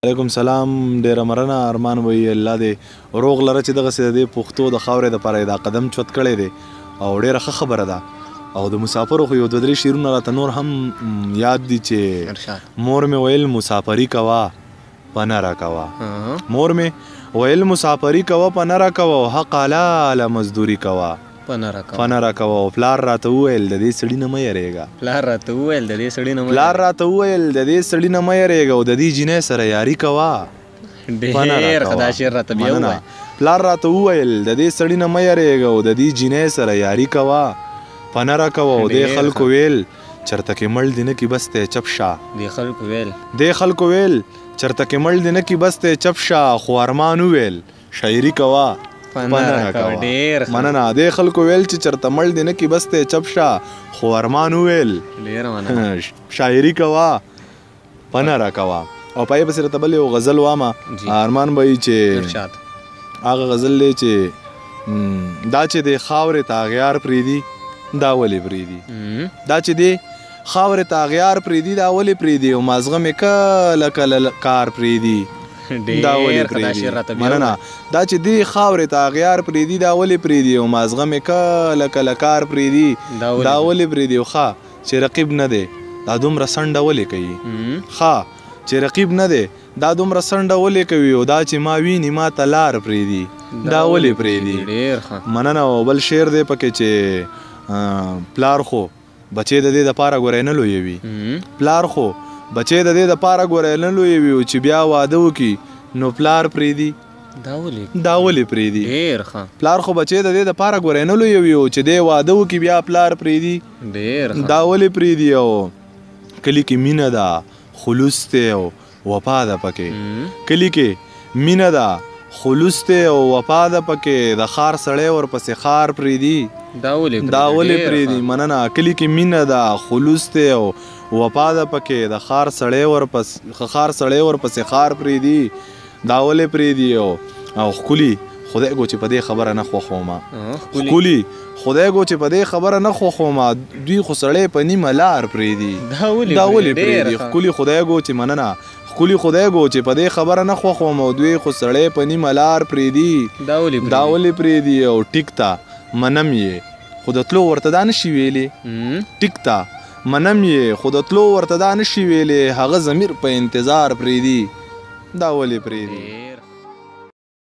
علیکم سلام، ډیره مننه ارمان وی، الله دې روغ لره چې دغسې د دې پښتو د خاورې دپاره یې دا قدم چوت کړی دی او ډیره ښه خبره ده. او د مسافرو خو یو دوه درې شعرونه راته نور هم یاد دي چې مور مې ویل مسافري کوه په نره کوه، مور مې ویل مسافري کوه په نره کوه او حق حلاله مزدوري کوه په نره کوه. او پلار راته وویل د دې سړي نه مه یریږه، پلار راته وویل د دې سړي نه، پلار راته وویل د دې سړي نه مه یریږه او د دې جینۍ سره یاري کوه. ډېر ښه دا شعر راته بیا ووایه. پلار راته وویل د دې سړي نه مه یریږه او د دې جینۍ سره یاري کوه په نره کوه. او دې خلکو ویل چرته کې مړ دې نه کي بس ته چپ شه، دې خلکو ویل، دې خلکو ویل چرته کې مړ دې نه کي بس ته چپ شه، خو ارمان وویل شاعري کوه. ډېر مننه. دې خلکو ویل چې چرته مړ دې نه کي بس ته چپ شه، خو ارمان وویل ډېر مننه شاعري کوه په نره کوه. او پای پسې راته بل یو غزل وامه ارمان بای چې هغه غزل دی چې دا چې د خاورې ته اغیار پرېږدي دا ولې پرېږدي، دا چې د خاورې ته اغیار پرېږدي دا ولې پرېږدي او مازغه مې کله کله کار پرېږدي دا ولې پرېږدي. مننه. دا چې دې خاورې ته اغیار پرېږدي دا ولې پرېږدي او مازغه مې کله کله کار پرېږدي دا ولې پرېږدي. او ښه چې رقیب نه دی دا دومره څنډه ولې کوي، ښه چې رقیب نه دی دا دومره څنډه ولې کوي او دا چې ما ویني ما ته لار پرېږدي دا ولې پرېږدي. مننه. او بل شعر دی پکې چې پلار خو بچی د دې دپاره ګورې نه لویوي، پلار خو بچی د دې دپاره ګورې نه لویوي او چې بیا واده وکړي نو پلار پرېږدي دا ولې پرېږدي. ډېر ښه. پلار خو بچی د دې دپاره ګورې نه لویوي او چې دی واده وکړي بیا پلار پرېږدي ډېر دا ولې پرېږدي. او کلي کې مینه ده خلوص دی او وفا ده پکې، کلي کې مینه ده خلوص دی او وفا ده پکې، د ښار سړی ورپسې ښار پرېږدي دا ولې پرېږدي. مننه. کلي کې مینه ده خلوص دی او وفا ده پکې، د ښار سړی ورپسې ښار پرېږدي دا ولې پرېږدي. او ښکلي خدای ګو چې په دې خبره نه خوښومه، ښکلي خدای ګو چې په دې خبره نه خوښومه، دوی خو سړی په نیمه لار پرېږدي دا ولې پرېږدي. ښکلي خدای ګو چې مننه، ښکلي خدای ګو چې په دې خبره نه خوښوم او دوی خو سړی په نیمه لار پرېږدي دا ولې پرېږدي. او ټیک ته منم یې خو د تلو ورته دا نشي ویلی، ټیک ته منم یې خو د تلو ورته دا نشي ویلی، هغه ضمیر په انتظار پرېږدي دا ولې پرېږدي.